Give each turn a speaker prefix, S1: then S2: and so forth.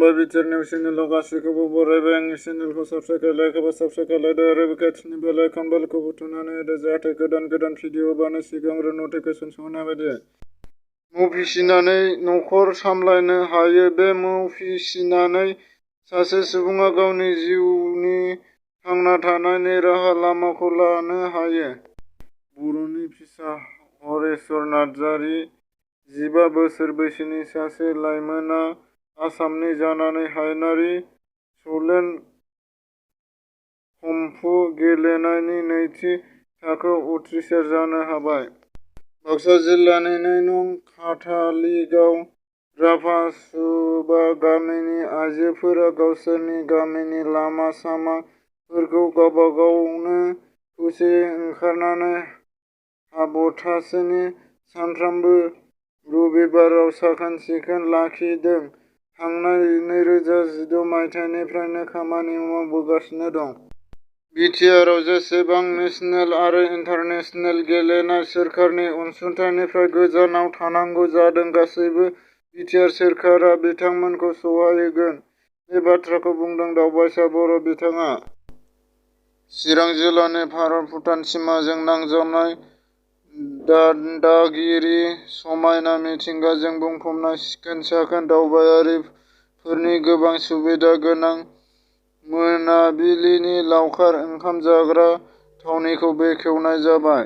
S1: खुलुमबाय BTR news चेनेलाव गासैखौबो बरायबाय। आंनि चेनेलखौ साबस्क्राइब लाइक खालामदो आरो बे खाथिनि बेल आइकन बेलखौ बुथुमनानै होदो जाहाथे गोदान भिडिअ होबानो सिगांग्रो नटिफिकेसन सौहैनाय बायदि। मौ फिसिनानै नखर सामलायनो हायो। बे मौ फिसिनानै सासे सुबुङा गावनि जिउनि थांना थानायनि राहा लामाखौ लानो हायो। बर'नि फिसा हरेश्वर नार्जारी 15 बोसोर बैसोनि सासे लाइमोनआ आसामनि जानानै हायुंआरि सलेन कम्फु गेलेनायनि नैथि थाखोआव उथ्रिसार जानो हाबाय। बाक्सा जिल्लानि 2 नं खाथालिगाव राभासुबा गामिनि आइजोफोरा गावसोरनि गामिनि लामा सामाफोरखौ गावबागावनो खौसेयै ओंखारनानै हाबथासेनि सानफ्रोमबो रबिबाराव साखोन-सिखोन लाखिदों। थांनाय 2016 मायथाइनिफ्रायनो खामानि मावबोगासिनो दं। बिटिआरआव जेसेबां नेशनेल आरो इन्टारनेशनेल गेलेनाय सोरखारनि अनसुंथाइनिफ्राय गोजानाव थानांगौ जादों, गासैबो बिटिआर सोरखारा बिथांमोनखौ सहाय होगोन। बे बाथ्राखौ बुंदों दावबायसा बर' बिथाङा। चिरां जिल्लानि भारत-भुटान सिमाजों नांजाबनाय दान्दागिरि समायना मिथिंगाजों बुंफबनाय सिखोन-साखोन दावबायारिफोरनि गोबां सुबिदा गोनां मोनाबिलिनि लावखार ओंखाम जाग्रा थावनिखौ बेखेवनाय जाबाय।